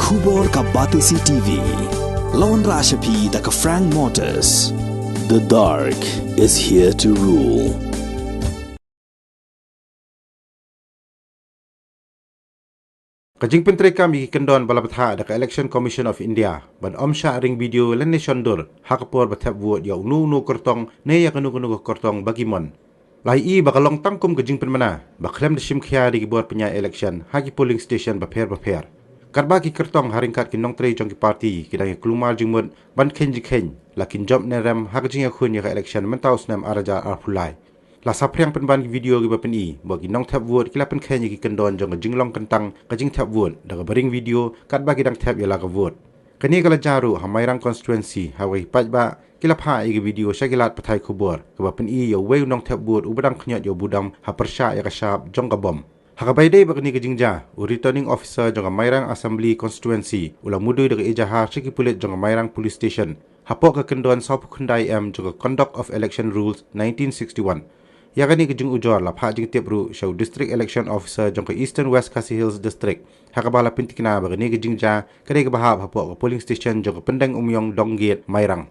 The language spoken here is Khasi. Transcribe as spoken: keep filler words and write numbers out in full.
Khubor ka Batesi T V. Lawan Rashapi da ka Frank Motors. The dark is here to rule. Ka jingpyntreikam ïa ki kyndon ba la bthah da ka Election Commission of India ban ym shah ring video lane shon dur ha ka por ba thep vote ïa uno uno u kyrtong ne ïa kano kano ka kyrtong ba ki mon, la ïohi ba ka long tang kum ka jingpynmana ba khlem da shim khia da ki bor pynïaid election ha ki polling station bapher bapher. Katba ki kyrtong ha ryngkat ki nongtrei jong ki party ki dang ïa kulmar jingmut ban kheiñ jingkheiñ la kin jop ne rem ha ka jingïakhun ïa ka election mynta u snem ar hajar arphew lai. La saphriang pynban ki video kiba pyni ba ki nongthep vote ki la pynkheiñ ïa ki kyndon jong ka jinglong kyntang ka jingthep vote da kaba ring video katba ki dang thep ïa la ka vote. Kane ka la jia ruh ha Mairang constituency ha kaba ki paidbah ki la phah ïa ka video sha ki lad pathai khubor kaba pyni ïa uwei u nongthep vote uba dang khñiot ïa u budam ha pyrshah ïa ka shap jong ka bom. Ha kaba ïadei bad kane ka jingjia, u Returning Officer jong ka Mairang Assembly Constituency u la mudui da ka ejahar sha ki pulit jong ka Mairang Police Station hapoh ka kyndon sawphew khyndai M jong ka Conduct of Election Rules nineteen sixty-one. Ïa kane ka jingujor la phah jingtip ruh sha u District Election Officer jong ka Eastern West Khasi Hills District ha kaba la pyntikna ba kane ka jingjia ka dei kaba hap hapoh ka polling station jong ka Pyndeng Umïong Donggate, Mairang.